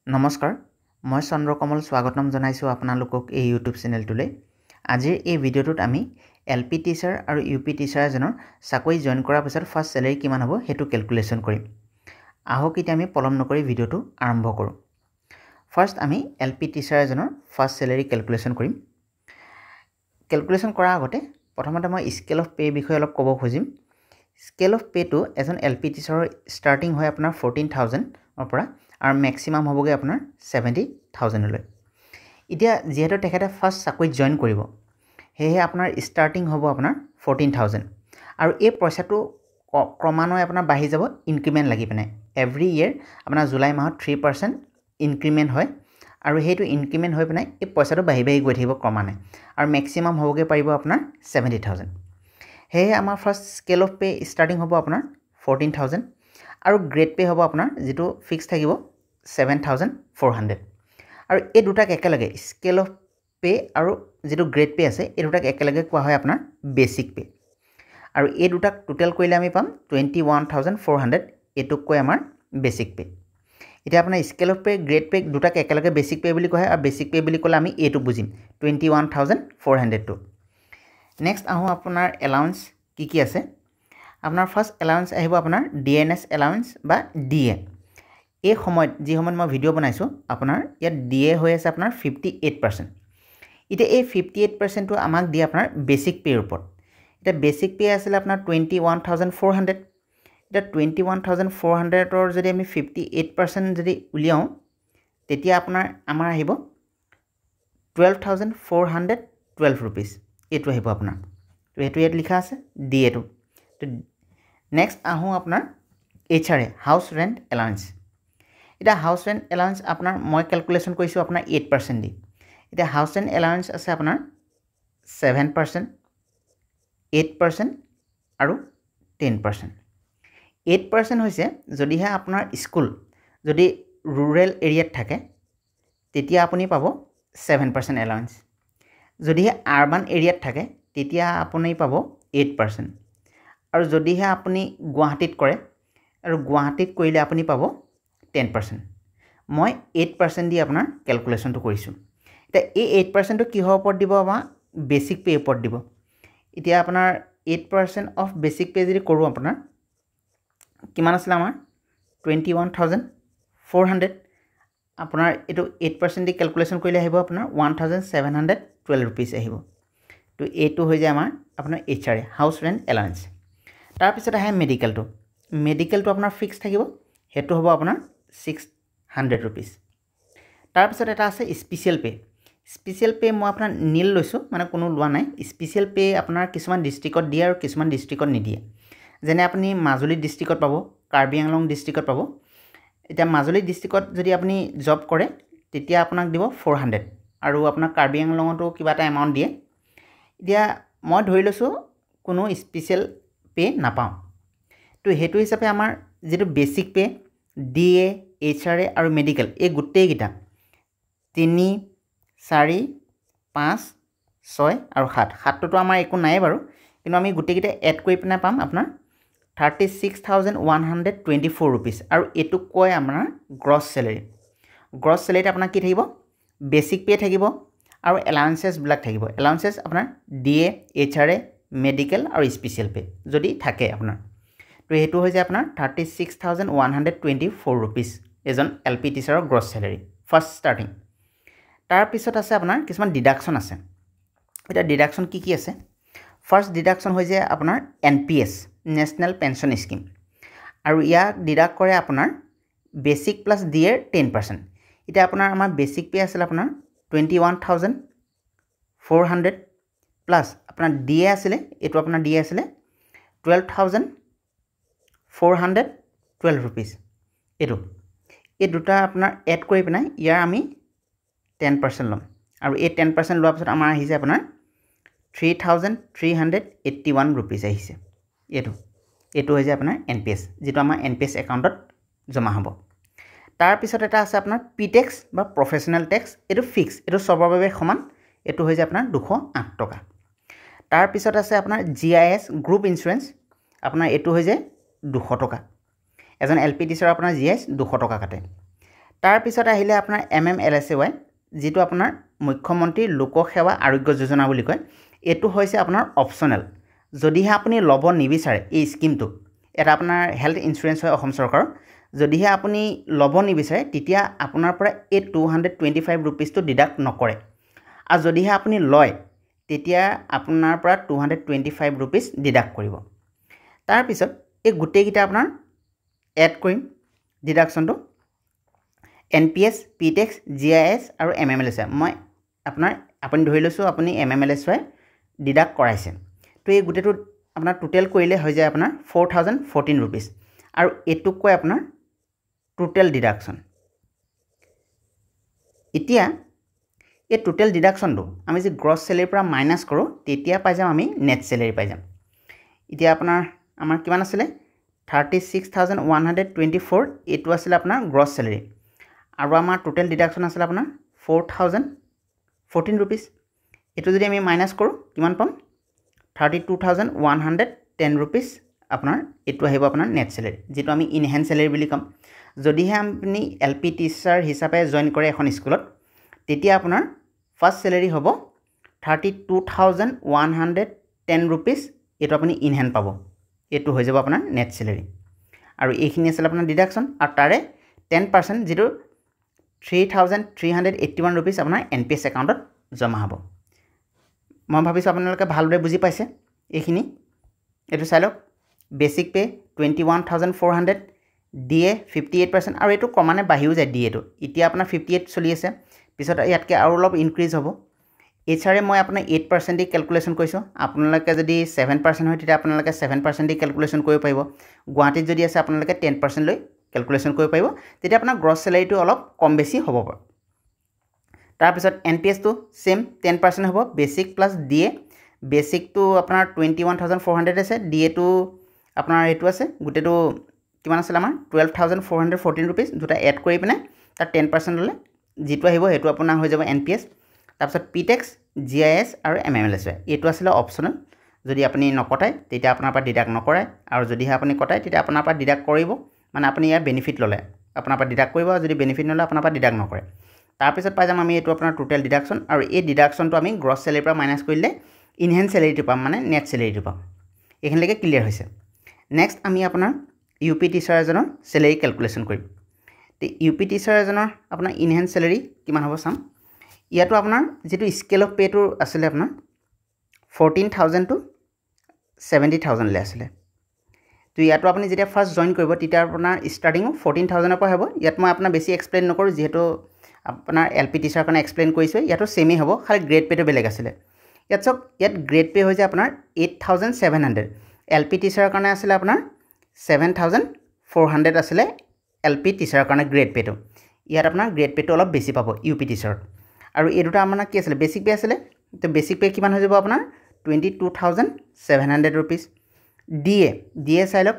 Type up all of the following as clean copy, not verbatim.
নমস্কাৰ, মই চন্দ্ৰকমল স্বাগতম জনাইছোঁ আপোনালোকক এই ইউটিউব চেনেলটোলৈ। আজিৰ এই ভিডিঅ'টোত আমি এল পি টিচাৰ আৰু ইউ পি টিচাৰ এজনৰ চাকৰি জইন কৰাৰ পিছত ফাৰ্ষ্ট চেলেৰি কিমান হ'ব, সেইটো কেলকুলেশ্যন কৰিম। আহক, এতিয়া আমি পলম নকৰি ভিডিঅ'টো আৰম্ভ কৰোঁ। ফাৰ্ষ্ট আমি এল পি টিচাৰ এজনৰ ফাৰ্ষ্ট চেলেৰি কেলকুলেশ্যন কৰিম। কেলকুলেশ্যন কৰাৰ আগতে প্ৰথমতে মই স্কেল অফ পে'ৰ বিষয়ে অলপ ক'ব খুজিম। স্কেল অফ পে'টো এজন এল পি টিচাৰৰ ষ্টাৰ্টিং হয় আপোনাৰ 14,000ৰ পৰা আৰু মেক্সিমাম হ'বগৈ আপোনাৰ 70,000লৈ। এতিয়া যিহেতু তেখেতে ফাৰ্ষ্ট চাকৰিত জইন কৰিব, সেয়েহে আপোনাৰ ষ্টাৰ্টিং হ'ব আপোনাৰ 14,000 আৰু এই পইচাটো ক্ৰমান্বয়ে আপোনাৰ বাঢ়ি যাব ইনক্ৰিমেণ্ট লাগি পিনে। এভৰি ইয়েৰ আপোনাৰ জুলাই মাহত 3% ইনক্ৰিমেণ্ট হয় আৰু সেইটো ইনক্ৰিমেণ্ট হৈ পিনে এই পইচাটো বাঢ়ি বাঢ়ি গৈ থাকিব ক্ৰমান্বয়ে আৰু মেক্সিমাম হ'বগৈ পাৰিব আপোনাৰ 70,000। সেয়েহে আমাৰ first scale of pay starting হ'ব আপোনাৰ 14,000 আৰু গ্ৰেড পে' হ'ব আপোনাৰ যিটো ফিক্স থাকিব 7400। আৰু এই দুটাক একেলগে, স্কেল অফ পে' আৰু যিটো গ্ৰেড পে' আছে, এই দুটাক একেলগে কোৱা হয় আপোনাৰ বেচিক পে'। আৰু এই দুটাক টোটেল কৰিলে আমি পাম 21,400। এইটোক কয় আমাৰ বেচিক পে'। এতিয়া আপোনাৰ scale of pay, grade pay দুটাক একেলগে বেচিক পে' বুলি কোৱা হয় আৰু বেচিক পে' বুলি ক'লে আমি এইটো বুজিম 21,400টো। নেক্সট আহোঁ, আপোনাৰ এলাউঞ্চ কি কি আছে। আপোনাৰ ফাৰ্ষ্ট এলাউঞ্চ আহিব আপোনাৰ ডিএনএছ এলাউঞ্চ বা ডি এ। এই সময়ত, যি সময়ত মই ভিডিঅ' বনাইছোঁ, আপোনাৰ ইয়াত ডি এ হৈ আছে আপোনাৰ 58%। এতিয়া এই 58%টো আমাক দিয়ে আপোনাৰ বেচিক পে'ৰ ওপৰত। এতিয়া বেচিক পে' আছিলে আপোনাৰ 21,400। এতিয়া 21,400ৰ যদি আমি 58% যদি উলিয়াওঁ, তেতিয়া আপোনাৰ আমাৰ আহিব ₹12,412। এইটো আহিব আপোনাৰ। তো সেইটো ইয়াত লিখা আছে ডি এটো। তো নেক্সট আহোঁ আপোনাৰ HRA, house rent allowance. এতিয়া হাউচ ৰেণ্ট এলাউঞ্চ আপোনাৰ মই কেলকুলেশ্যন কৰিছোঁ আপোনাৰ 8% দি। এতিয়া হাউচ ৰেণ্ট এলাউঞ্চ আছে আপোনাৰ 7%, 8% আৰু 10%। 8% হৈছে যদিহে আপোনাৰ স্কুল যদি ৰুৰেল এৰিয়াত থাকে, তেতিয়া আপুনি পাব 7% এলাউঞ্চ। যদিহে আৰবান এৰিয়াত থাকে, তেতিয়া আপুনি পাব 8% আৰু যদিহে আপুনি গুৱাহাটীত কৰে আৰু গুৱাহাটীত কৰিলে আপুনি পাব 10%। মই 8% দি আপোনাৰ কেলকুলেশ্যনটো কৰিছোঁ। এতিয়া এই 8%টো কিহৰ ওপৰত দিব? আমাৰ বেচিক পে'ৰ ওপৰত দিব। এতিয়া আপোনাৰ 8% অফ বেচিক পে' যদি কৰোঁ, আপোনাৰ কিমান আছিলে আমাৰ 21,400। আপোনাৰ এইটো 8% দি কেলকুলেশ্যন কৰিলে আহিব আপোনাৰ ₹1712 আহিব। তো এইটো হৈ যায় আমাৰ আপোনাৰ HRA, house rent allowance. তাৰপিছত আহে মেডিকেলটো। মেডিকেলটো আপোনাৰ ফিক্স থাকিব, সেইটো হ'ব আপোনাৰ ₹600। তাৰপিছত এটা আছে স্পেচিয়েল পে'। স্পেচিয়েল পে' মই আপোনাৰ নীল লৈছোঁ, মানে কোনো লোৱা নাই। স্পেচিয়েল পে' আপোনাৰ কিছুমান ডিষ্ট্ৰিক্টত দিয়ে আৰু কিছুমান ডিষ্ট্ৰিক্টত নিদিয়ে। যেনে আপুনি মাজুলী ডিষ্ট্ৰিক্টত পাব, কাৰ্বি আংলং ডিষ্ট্ৰিক্টত পাব। এতিয়া মাজুলী ডিষ্ট্ৰিক্টত যদি আপুনি জব কৰে, তেতিয়া আপোনাক দিব 400 আৰু আপোনাৰ কাৰ্বি আংলঙতো কিবা এটা এমাউণ্ট দিয়ে। এতিয়া মই ধৰি লৈছোঁ কোনো স্পেচিয়েল পে' নাপাওঁ। তো সেইটো হিচাপে আমাৰ যিটো basic pay, DA, HRA আৰু মেডিকেল, এই গোটেইকেইটা তিনি, চাৰি, পাঁচ, ছয় আৰু সাত, সাতটোতো আমাৰ একো নায়েই বাৰু, কিন্তু আমি গোটেইকেইটা এড কৰি পিনে পাম আপোনাৰ ₹36,124। আৰু এইটোক কয় আপোনাৰ গ্ৰছ চেলেৰি। গ্ৰছ চেলেৰিত আপোনাৰ কি থাকিব? বেচিক পে' থাকিব আৰু এলাউঞ্চেছবিলাক থাকিব। এলাউঞ্চেছ আপোনাৰ DA, HRA, medical আৰু স্পেচিয়েল পে' যদি থাকে আপোনাৰ। তো সেইটো হৈ যায় আপোনাৰ ₹36,124, এজন এল পি টিচাৰৰ গ্ৰছ চেলেৰি ফাৰ্ষ্ট ষ্টাৰ্টিং। তাৰপিছত আছে আপোনাৰ কিছুমান ডিডাকশ্যন আছে। এতিয়া ডিডাকশ্যন কি কি আছে? ফাৰ্ষ্ট ডিডাকশ্যন হৈ যায় আপোনাৰ NPS, National Pension Scheme, আৰু ইয়াক ডিডাক্ট কৰে আপোনাৰ বেচিক প্লাছ ডি এৰ 10%। এতিয়া আপোনাৰ আমাৰ বেচিক পে' আছিলে আপোনাৰ 21,400 প্লাছ আপোনাৰ ডি এ আছিলে, এইটো আপোনাৰ ডি এ আছিলে ₹12,412। এইটো এই দুটা আপোনাৰ এড কৰি পেলাই ইয়াৰ আমি 10% ল'ম আৰু এই 10% লোৱাৰ পিছত আমাৰ আহিছে আপোনাৰ ₹3381 আহিছে। এইটো হৈছে আপোনাৰ এন পি এছ, যিটো আমাৰ এন পি এছ একাউণ্টত জমা হ'ব। তাৰপিছত এটা আছে আপোনাৰ পি টেক্স বা প্ৰফেচনেল টেক্স। এইটো ফিক্স, এইটো চবৰ বাবে সমান। এইটো হৈছে আপোনাৰ 208 টকা। তাৰপিছত আছে আপোনাৰ জিআইএছ, গ্ৰুপ ইঞ্চুৰেঞ্চ। আপোনাৰ এইটো হৈ যায় 200 টকা। এজন এল পি টিচাৰৰ আপোনাৰ জি I S 200 টকা কাটে। তাৰপিছত আহিলে আপোনাৰ MMLSAY, যিটো আপোনাৰ মুখ্যমন্ত্ৰী লোকসেৱা আৰোগ্য যোজনা বুলি কয়। এইটো হৈছে আপোনাৰ অপশ্যনেল। যদিহে আপুনি ল'ব নিবিচাৰে এই স্কীমটো, এটা আপোনাৰ হেল্থ ইঞ্চুৰেঞ্চ হয় অসম চৰকাৰৰ, যদিহে আপুনি ল'ব নিবিচাৰে তেতিয়া আপোনাৰ পৰা এই 225 ৰুপিজটো ডিডাক্ট নকৰে। আৰু যদিহে আপুনি লয় তেতিয়া আপোনাৰ পৰা 225 ৰুপিজ ডিডাক্ট কৰিব। তাৰপিছত এই গোটেইকেইটা আপোনাৰ এড কৰিম ডিডাকশ্যনটো, NPS, P tax, GIS আৰু MMLSY। মই আপোনাৰ আপুনি ধৰি লৈছোঁ আপুনি MMLSY deduct কৰাইছে, তো এই গোটেইটো আপোনাৰ টোটেল কৰিলে হৈ যায় আপোনাৰ 4014 ৰুপিজ। আৰু এইটোক কয় আপোনাৰ টোটেল ডিডাকশ্যন। এতিয়া এই টোটেল ডিডাকশ্যনটো আমি যদি গ্ৰছ চেলেৰীৰ পৰা মাইনাছ কৰোঁ তেতিয়া পাই যাম আমি নেট চেলেৰী পাই যাম। এতিয়া আপোনাৰ আমাৰ কিমান আছিলে 36,124, এইটো আছিলে আপোনাৰ গ্ৰছ চেলেৰী। আৰু আমাৰ টোটেল ডিডাকশ্যন আছিলে আপোনাৰ 4014 ৰুপিজ। এইটো যদি আমি মাইনাছ কৰোঁ কিমান পাম, 32,110 ৰুপিজ আপোনাৰ এইটো আহিব আপোনাৰ নেট চেলেৰী, যিটো আমি ইন হেণ্ড চেলেৰী বুলি ক'ম। যদিহে আপুনি এল পি টিচাৰ হিচাপে জইন কৰে এখন স্কুলত তেতিয়া আপোনাৰ ফাৰ্ষ্ট চেলেৰী হ'ব 32,110 ৰুপিজ, এইটো আপুনি ইন হেণ্ড পাব, এইটো হৈ যাব আপোনাৰ নেট চেলেৰী। আৰু এইখিনি আছিলে আপোনাৰ ডিডাকশ্যন। আৰু তাৰে 10% যিটো 3,381 ৰুপিজ আপোনাৰ NPS একাউণ্টত জমা হ'ব। মই ভাবিছোঁ আপোনালোকে ভালদৰে বুজি পাইছে এইখিনি। এইটো চাই লওক, বেচিক পে' 21,400, DA 58%, আৰু এইটো ক্ৰমান্বয়ে বাঢ়িও যায় ডি এটো। এতিয়া আপোনাৰ 58 চলি আছে, পিছত ইয়াতকৈ আৰু অলপ ইনক্ৰিজ হ'ব। HRA মই আপোনাৰ 8% দি কেলকুলেশ্যন কৰিছোঁ। আপোনালোকে যদি 7% হয় তেতিয়া আপোনালোকে 7% দি কেলকুলেশ্যন কৰিব পাৰিব। গুৱাহাটীত যদি আছে আপোনালোকে 10% লৈ কেলকুলেশ্যন কৰিব পাৰিব, তেতিয়া আপোনাৰ গ্ৰছ চেলেৰীটো অলপ কম বেছি হ'ব পাৰে। তাৰপিছত NPSটো ছেইম 10% হ'ব, বেচিক প্লাছ ডি এ। বেচিকটো আপোনাৰ 21,400 আছে, ডি এটো আপোনাৰ এইটো আছে, গোটেইটো কিমান আছিলে আমাৰ 12,414 ৰুপিজ, দুটা এড কৰি পিনে তাত 10% ল'লে যিটো আহিব সেইটো আপোনাৰ হৈ যাব NPS। তাৰপিছত পি টেক্স, GIS আৰু MMLSY, এইটো আছিলে অপশ্যনেল। যদি আপুনি নকটায় তেতিয়া আপোনাৰ পৰা ডিডাক্ট নকৰাই, আৰু যদিহে আপুনি কটায় তেতিয়া আপোনাৰ পৰা ডিডাক্ট কৰিব, মানে আপুনি ইয়াৰ বেনিফিট ল'লে আপোনাৰ পৰা ডিডাক্ট কৰিব, আৰু যদি বেনিফিট নলয় আপোনাৰ পৰা ডিডাক্ট নকৰে। তাৰপিছত পাই যাম আমি এইটো আপোনাৰ টোটেল ডিডাকশ্যন। আৰু এই ডিডাকশ্যনটো আমি গ্ৰছ চেলেৰীৰ পৰা মাইনাছ কৰিলে ইনহেণ্ড চেলেৰীটো পাম, মানে নেট চেলেৰীটো পাম। এইখিনিলৈকে ক্লিয়াৰ হৈছে। নেক্সট আমি আপোনাৰ ইউ পি টিচাৰ এজনৰ চেলেৰী কেলকুলেশ্যন কৰিম। ইউ পি টিচাৰ এজনৰ আপোনাৰ ইনহেণ্ড চেলেৰী কিমান হ'ব চাম। ইয়াতো আপোনাৰ যিটো স্কেল অফ পে'টো আছিলে আপোনাৰ 14,000 টু 70,000লৈ আছিলে। তো ইয়াতো আপুনি যেতিয়া ফাৰ্ষ্ট জইন কৰিব তেতিয়া আপোনাৰ ষ্টাৰ্টিঙো 14,000ৰ পৰা হ'ব। ইয়াত মই আপোনাৰ বেছি এক্সপ্লেইন নকৰোঁ, যিহেতু আপোনাৰ এল পি টিচাৰৰ কাৰণে এক্সপ্লেইন কৰিছোঁ। ইয়াতো ছেমেই হ'ব, খালি গ্ৰেড পে'টো বেলেগ আছিলে। ইয়াত চাওক, ইয়াত গ্ৰেড পে' হৈ যায় আপোনাৰ 8,700। এল পি টিচাৰৰ কাৰণে আছিলে আপোনাৰ 7,400 আছিলে এল পি টিচাৰৰ কাৰণে গ্ৰেড পে'টো। ইয়াত আপোনাৰ গ্ৰেড পে'টো অলপ বেছি পাব ইউ পি টিচাৰত। আৰু এই দুটা আপোনাৰ কি আছিলে, বেচিক পে' আছিলে। তো বেচিক পে' কিমান হৈ যাব আপোনাৰ 22,700 ৰুপিজ। ডি এ চাই লওক,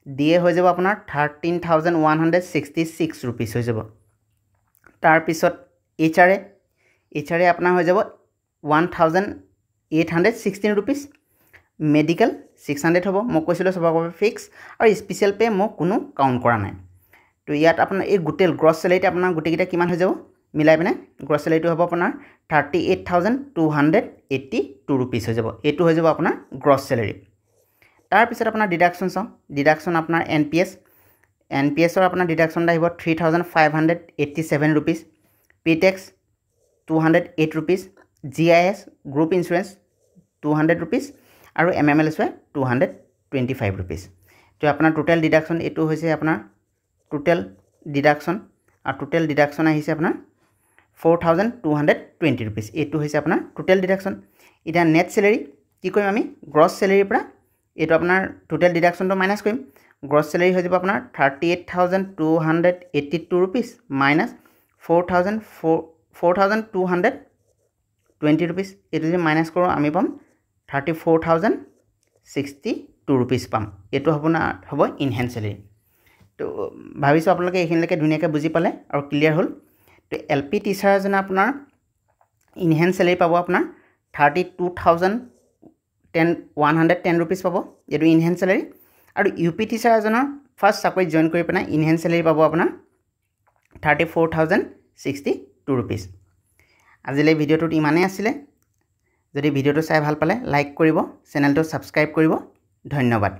ডি এ হৈ যাব আপোনাৰ 13,166 ৰুপিজ হৈ যাব। তাৰপিছত এইচ আৰ এ আপোনাৰ হৈ যাব 1,816 ৰুপিজ। মেডিকেল 600 হ'ব, মই কৈছিলোঁ চবৰ বাবে ফিক্স। আৰু স্পেচিয়েল পে' মই কোনো কাউণ্ট কৰা নাই। তো ইয়াত আপোনাৰ এই গোটেই গ্ৰছ চেলেৰীত আপোনাৰ গোটেইকেইটা কিমান হৈ যাব মিলাই পিনে গ্ৰছ চেলেৰীটো হ'ব আপোনাৰ 38,282 ৰুপিজ হৈ যাব। এইটো হৈ যাব আপোনাৰ গ্ৰছ চেলেৰী। তাৰপিছত আপোনাৰ ডিডাকশ্যন চাওঁ। ডিডাকশ্যন আপোনাৰ এন পি এছ, NPSৰ আপোনাৰ ডিডাকশ্যন আহিব 3,587 rupees, P tax 208 rupees, GIS group insurance 200 rupees আৰু MMLSY 225 rupees. তো আপোনাৰ টোটেল ডিডাকশ্যন এইটো হৈছে আপোনাৰ টোটেল ডিডাকশ্যন, আৰু টোটেল ডিডাকশ্যন আহিছে আপোনাৰ 4,220 ৰুপিজ। এইটো হৈছে আপোনাৰ টোটেল ডিডাকশ্যন। এতিয়া নেট চেলেৰী কি কৰিম আমি, গ্ৰছ চেলেৰীৰ পৰা এইটো আপোনাৰ টোটেল ডিডাকশ্যনটো মাইনাছ কৰিম। গ্ৰছ চেলেৰী হৈ যাব আপোনাৰ 38,282 rupees minus 4,220 rupees. এইটো যদি মাইনাছ কৰোঁ আমি পাম 34,062 ৰুপিজ পাম। এইটো আপোনাৰ হ'ব ইন হেণ্ড চেলেৰী। তো ভাবিছোঁ আপোনালোকে এইখিনিলৈকে ধুনীয়াকৈ বুজি পালে আৰু ক্লিয়াৰ হ'ল। তো এল পি টিচাৰ এজনে আপোনাৰ ইন হেণ্ড চেলেৰী পাব আপোনাৰ 32,110 rupees পাব, এইটো ইন হেণ্ড চেলেৰী। আৰু ইউ পি টিচাৰ এজনৰ ফাৰ্ষ্ট চাকৰিত জইন কৰি পেলাই ইন হেণ্ড চেলেৰী পাব আপোনাৰ 34,062 rupees. আজিলৈ ভিডিঅ'টোত ইমানেই আছিলে। যদি ভিডিঅ'টো চাই ভাল পালে লাইক কৰিব, চেনেলটো ছাবস্ক্ৰাইব কৰিব। ধন্যবাদ।